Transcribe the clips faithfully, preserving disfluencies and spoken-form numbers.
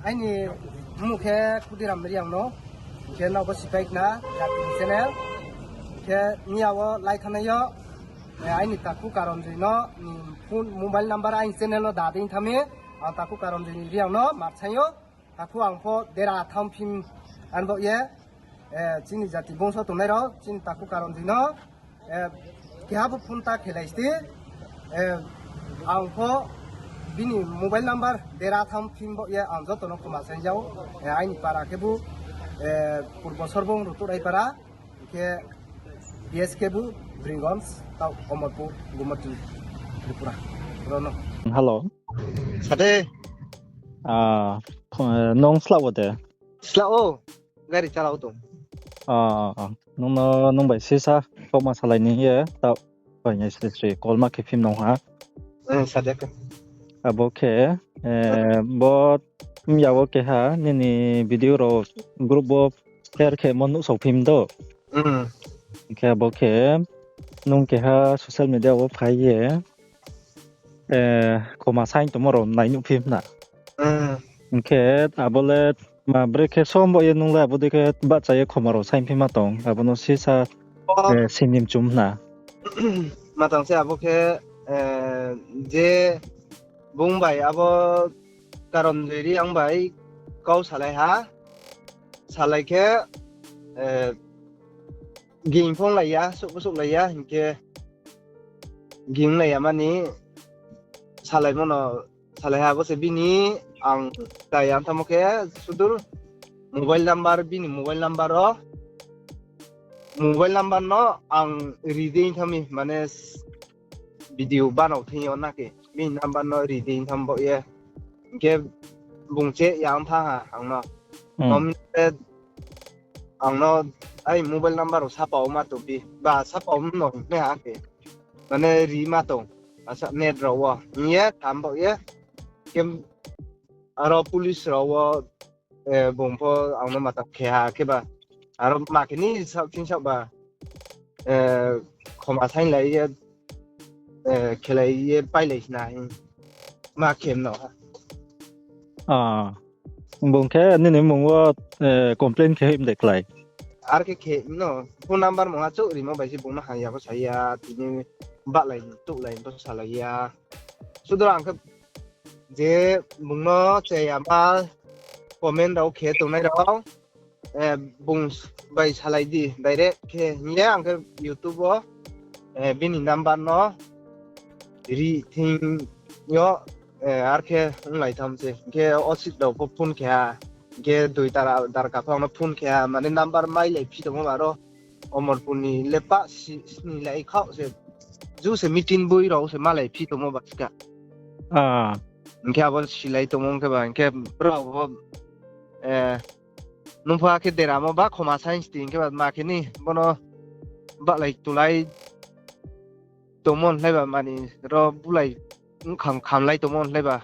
Aini mmung khe Khudiram Reang no, khe nobo sipai khna, jati ni channel. Khe miya wo lai thanai yo, eh, aini takhu Karanjoy no, ni phone, mobile number aini channel no da dei thami, ang takhu Karanjoy ni Reang no marchai yo. Takhu ang pho dera tham phim anbo ye, eh, chini jati bongso tongnai rao, chini takhu Karanjoy no, eh, keha bo phone ta khelai sti, eh, ang pho bini mobile number dera tham phim bo ye ang joto no khoma saingjao, eh, aini para khe bo, eh, Purbo Sorbong Ruturai para, khe P S khe bo Bringons, tao Omorpur, Gumati, Tripura. Rono. Hello. Sade. Ah, pho-, eh, nung slah wo de? Slah o, gari chala o tong. Ah, ah, ah. Nung no, nung bai sisa, kauma salai ni ye, tao, bai nai sri sri, call ma khe phim nung ha. Eh, sade khe. Abo khe, eh, bo, miya wo keha, nini video rao group wo share khe mo nuhsao phim do. Hmm. Khe abo khe, nung keha social media wo phai ye, eh, khoma saing tongmo rao nai nuh phim na. Hmm. Hing khe abo le ma bre khe som bo ye nung le abo dei khe bahcha ye khoma rao saing phim ma tong, abo no sisa, Oh. eh, sinim chum na. Ma tang se abo khe, eh, je bung bai abo Karanjoy Reang bai kau salai ha, salai khe, eh, ging phonglai ya, souh souhlai ya, hing khe ging lai ya mani salaimo no, salai ha bo se bini ang tai ang tamo khe sudur mobile number, bini mobile number o, mobile number no ang ri dei thami, mane video banao thing yo na khe, bini number no ri dei tham bo ye. Hing khe bung che yang tha ha ang no. Hmm. Nom khe ang no ai mobile number rao sapa wo ma tong phi, ba sapa wo no hing ha khe. Mane ri ma tong, asa net rao wo. Hing ye tham bo ye. Khe aro police rao wo, eh, bung pho ang no mata khe ha khe ba. Aro ma khe ni saoh ching saoh ba, eh, khoma saing lai ye, eh, khelai ye pailai sna hing. Ma khe no ha. Ah, bung khe nini mmung wo, eh, complain khe him de klái? Ar khe khe no, phone number mungha chouh rimo bai se bung no haya bo saya, tini bahlai, touhlai bo salai ya. Sudur ang khe je bung no chaya ma comment rao khe tongnai rao, eh, bung bai salai di direct khe hing ye ang khe YouTube wo, eh, bini number no ri thing yo, eh, ar khe onglai tham se. Hing khe osit rao pho phone khe ha. Hing khe dui tara darka pho ang no phone khe ha. Mane number mailai phi tongmo ba aro Omorpur ni le pa si-, sni lai khaoh se. Ju se meeting boi rao se malai phi tongmo ba ska. Ah. Hing khe abo silai tongmo hing khe ba, hing khe brao bo, eh, nung pho akhe deramo ba khoma saing sti hing khe ba ma khe ni bono bahlai tulai tongmo hing lai ba mani ro bulai kham, khamlai tongmo hing lai ba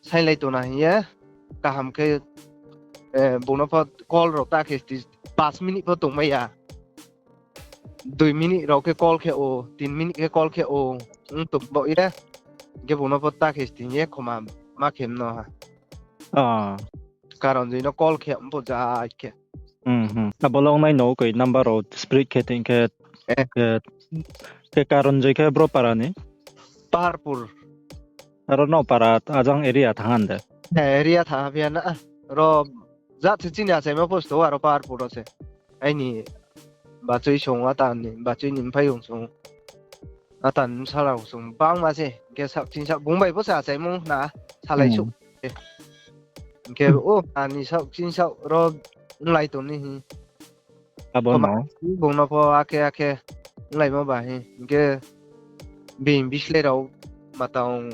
sainglai tong na hing ye kaham khe, eh, bung no pho call rao ta khe sti, পাঁচ minute pho tongmai ya. দুই minute rao khe call khe ou, তিন minute khe call khe ou, ong tong bo ye. Hing khe bung no pho ta khe sti hing ye khoma ma khe mno ha. Ah. Karanjoy no call khe mpho ja khe. Hmm, hmm. Abo le ongnai no koi number rao split khe tong khe, Eh. khe, khe Karanjoy khe bro para ni? Paharpur. Aro no para ajang area thanng ha de? Eh, area thanng ha phi ya na. Ro jat se chini achaimo post wo aro Paharpur wo se. Aini bachoi song, atan ni bachoi ni mphaiyong song. Atan bsala song bangma se. Hing khe saoh ching saoh bung bai bo se achaimo na salai Hmm. souh. Hing khe o ani saoh ching saoh ro onglai tong ni hing. Abo no. Bung no pho akhe akhe onglaimo ba hing. Hing khe bini bislái rao matang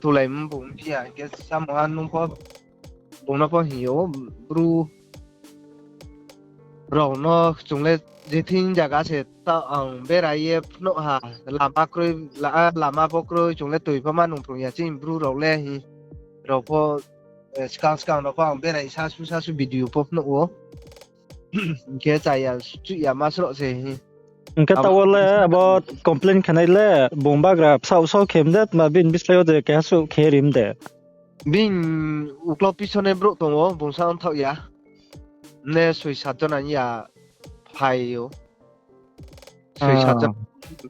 tulai mung bung phi ya. Hing khe samo ha nung pho bung no pho hing yo, Bru rao no chung le je thing zaga se ta ang berai ye phnuh ha, lama kroi, la-, lama pho kroi, chung le toi pho ma nung phrung ya chini Bru rao le hing. Rao pho, eh, skang skang rao pho ang berai sasu sasu video pho phnuh ou. Hing khe chaya, chuh ya ma sroh se hing. Hing khe Abo taoh wo le abo complain khenai le, bung bagra bsaoh saoh khe mde, tma bini bislái yo de keha suh khe ri mde. Bini uklau pisone brouh tong ou, bung sa ong thaoh ya. Ne soi sat jona ya phai ou. Soi sat jona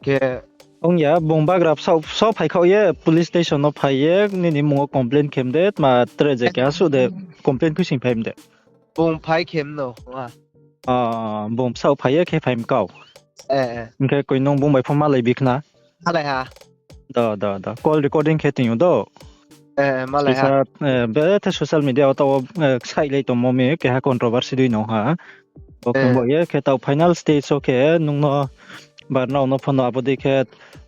khe. Ong ya, bung bagra so phai khaoh ye, police station no phai ye, nini mmung wo complain khe mde, tma tre je keha suh de, complain khuising phai mde. Bung phai khe mno, ah. Ah, bung bsaoh phai ye khe phai mkau. Eh, eh. Hing khe koi nung bung bai pho malai bi khna. Malai ha. Da, da, da. Call recording khe tong ou do. Eh, malai ha. Sisa, eh, bethe social media wo taoh wo, eh, ksaih lai tongmo mi keha controversy dei no ha. Bo khe bo ye khe taoh final stage wo khe nung no bar nrao no phone no abo dei khe,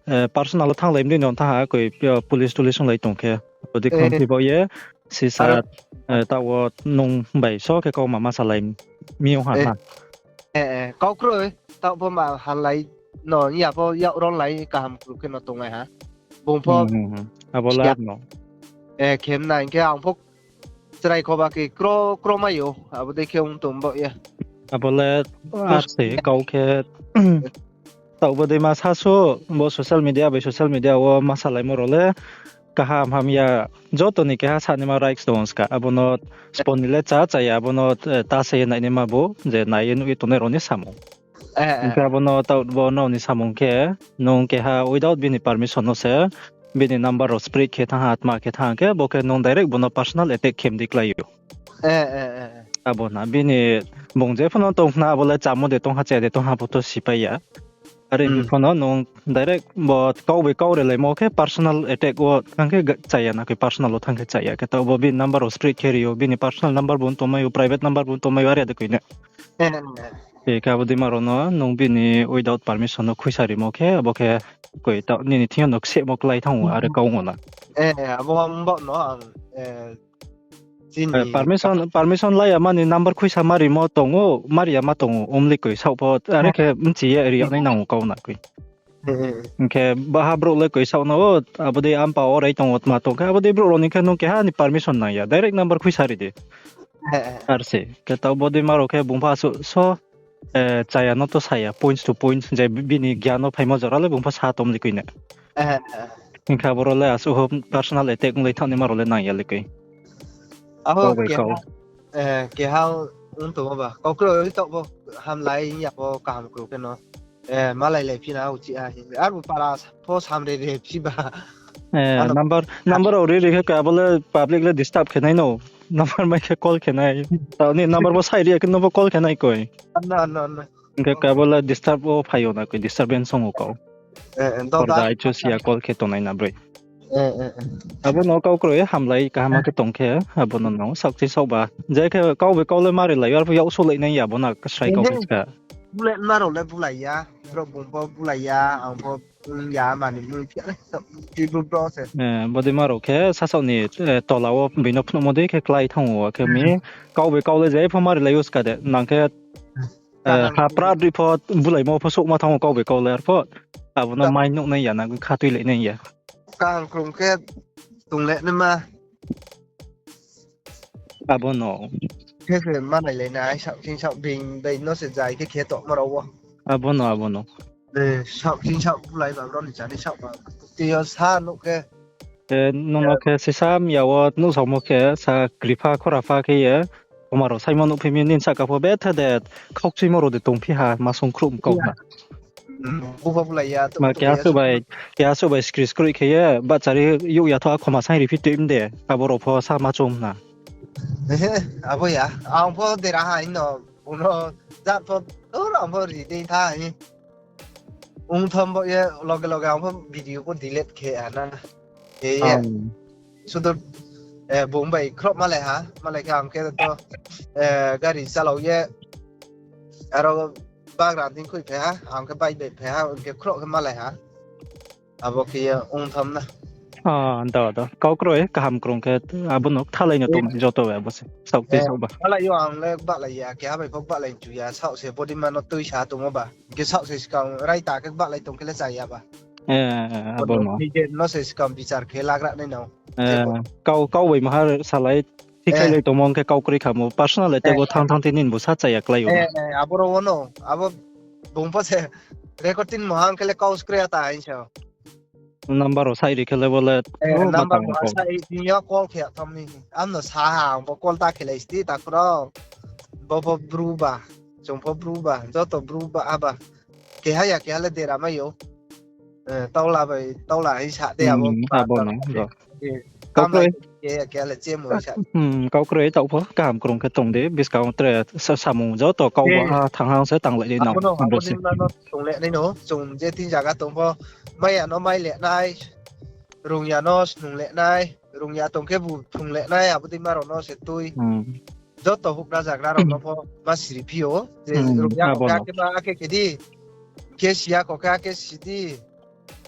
eh, personal wo thannglai mdei no thanng ha koi, eh, police tulis onglai tong khe. Abo dei khe ongphi bo ye sisa, eh, taoh wo nung bai so khe kauma ma salai mi ong ha na. Eh, eh, kau kroi, taoh pho ma halai no, ya pho yak ron lai kaham kru khe no tonglai ha. Bung pho abo la no. Eh, khe mna hing khe ang pho chrai khoba khe kro, kro mai ou, abo dei khe ong tong bo ye. Abo le ar se kau khe taoh bo dei ma sasu, bo social media bai social media wo ma salaimo rao le kaham hamya joto ni keha sanaima rights tong ska. Abo no spon ni le chá chaya, abo no, eh, ta se ye nainaima bo, je nai ye nuh ye tongnai rao ni samung. Eh, eh. Hing khe abo no taoh bo nrao ni samung khe, nung keha without bini permission no se, bini number rao spread khe thanng ha, tma khe thanng ha khe, bo khe nung direct bo no personal attack khe mdei klái ou. Eh, eh, eh, eh. Abo na, bini bung je pho no tong khna, abo le chámo de tong ha, chaya de tong ha, bo to sipai ya. Are phi pho no nung direct bo kau bai kau relaimo khe personal attack wo thanng khe chaya na khe, personal wo thanng khe chaya khe, taoh bo bini number rao spread khe ri ou, bini personal number bu tongmai ou, private number bu tongmai ou, are de koi na. Eh, eh. Khe abo dei ma rao no nung bini without permission no khuisa rimo khe, abo khe koi taoh nini thing yo no ksehmo klái thanng ou, are kau ong ou na. Eh, abo ong bo no ang, eh, permission, permission lai ya mani number khuisa ma rimo tong ou, ma ri ya ma tong ou, omli koi saoh pho, are khe bchi ye ri yag nai nang ou kau na koi. Hing khe baha brouh le koi saoh no, o, abo dei ampa wo rai tong ou, tma tong khe, abo dei brouh rao ni khe nung keha ni permission nang ya, direct number khuisa ri di. Ar se, khe taoh bo dei ma rao khe bung pho asuh so, eh, chaya no to sa ya, points to points, je bini gyan no phaimo jora le bung pho sa tom di koi na. Hing khe abo rao le asuh ho personal attack onglai thanng naima rao le nang ya le koi. Abo kau bai kau. Eh, keha ong tongmo ba. Kau kroi taoh bo hamlai ya bo kaham kru khe no. Eh, malai lai phi na uchih ha. Arbu para pho samre re phi ba. Eh, number, number rao ri ri khe abo le public le disturb khe nai no. Number mai khe call khe nai. Taoh ni number bo sai ri ya khe no bo call khe nai koi. Hing khe abo le disturb wo phai ou na koi, disturbance ong ou kau. Porda aichu si ya call khe tongnai na broi. Abo no kau kroi hamlai kaham khe tong khe, abo no no saohching saoh ba. Je khe kau bai kau le ma ri lai, arphuh yak souhlai nai ya, abo na srai kau khe ska. Bulai ma rao le bulai ya, brouh bung pho bulai ya, ang pho ya mani mui phi, phi brouh se. Eh, bo dei ma rao khe sasaoh ni, eh, tola wo bini no phnuhmo dei khe klái thanng ou, akhe mi kau bai kau le je pho ma ri lai ou ska de, nang khe, eh, hapra dei pho bulaimo pho souhma thanng ou kau bai kau le arphuh. Abo no mai nuh nai ya, nang kha tuilai nai ya. Kaham krung khe tongle naima. Abo no. Khe se malai lai nai, saohching saoh bini bai no se jai khe khe tongma rao wo. Abo no, abo no. Saohching saoh bulai ba brouh ni chani saoh ba. Tui yo sa nuh khe. Nung no khe sisa mya wo nuhsaomo khe sa kripha khorapha khe ye. Koma rao saimo nuhphi mi nini sahka pho betha de khaukchuimo rao de tongphi ha, ma sung khruh mkau ha. Keha suh bai, keha suh bai skri skroih khe ye, bahchari youh ya tho a khoma saing ri phi tui mde, abo rao pho sa ma choung na. Abo ya, ang pho dera ha hing no, bung no jat pho, ang pho ri dei tha hing. Ong tham bo ye, loge loge ang pho video pho delete khe ha na. Sudu, bung bai khroh malai ha, malai khe ang khe to, gari chalao ye, aro bagra thing khui phai ha, ang khe bike bai phai ha, ang khe khroh khe malai ha. Abo khe ye ong tham na. Do, do. Kau kroi, kaham krung khe, abo no kthalai no tong joto bai abo se. Saoh tei saoh ba. Malai yo ang le bahlai ya, keha bai pho bahlai chu ya, saoh se body ma no tuisa tongmo ba. Hing khe saoh se skang raita khe bahlai tong khe le cha ya ba. Abo no. Nije no se skang bichar khe lagra nai no. Kau, kau bai maha salai, thik khe lai tongmo hing khe kau kroi khamo, personal attack wo thanng thanng tei nini bo sa cha ya klái ou. Abo rao wo no, abo bung pho se recording mo hang khe le kau skre ya ta hing sa. Number rao saih ri khe le bo le, number rao sa ri tini yo call khe ya thamni. Ang no sa ha, ang bo call ta khe lai sti ta khro. Bo pho bru ba, chung pho bru ba, joto bru ba, aba. Keha ya keha le dera mai ou. Taula bai, taula hing sa de abo. Abo no, ro. Kamai keha ya keha le chemo sa. Kau kroi taoh pho, kaham krung khe tong di, buskang tre samung joto kau ba ha thanng hang se tanglai di nang. Abo no, abo ni ma no chung le nai no, chung je tin zaga tong pho, mai ya no mai le nai, rung ya no snung le nai, rung ya tong khe bu thung le nai, abo dei ma rao no se tui. Joto hukna zagra rao no pho ma siri phi ou, je rung ya khe ma akhe khe di, khe si ya kho khe akhe si di,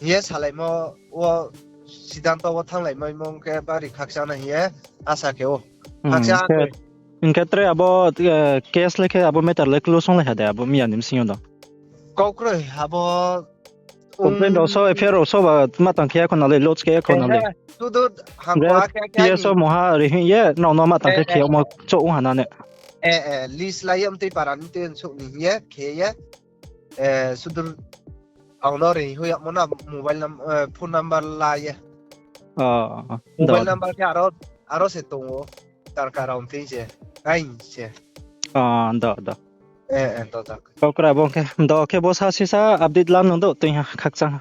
hing ye salaimo wo siddhanto wo thannglaimai mong khe bari khakchang na hing ye asa khe ou. Hing khe tre abo case le khe abo matter le close onglai ha de abo miya ni bsing yo no? Kau kroi abo complain rao so, F I R rao so ba ma tang khe ya kho na le, lodge khe ya kho na le. Sudu hangko akhe T S O mungha ri hing ye nrao no ma tang khe khe yagmo chouh ong ha na ne. List lai ye mtui para ni tui nsouh ni hing ye khe ye. Sudu ang no ri hoih yagmo na mobile, phone number la ye. Mobile number khe aro se tong ou. Darkar rao mtui se. Kaing se. Do, do. Kau kra bo khe, do khe bo sa sisa update la nung do tui ha khakchang ha.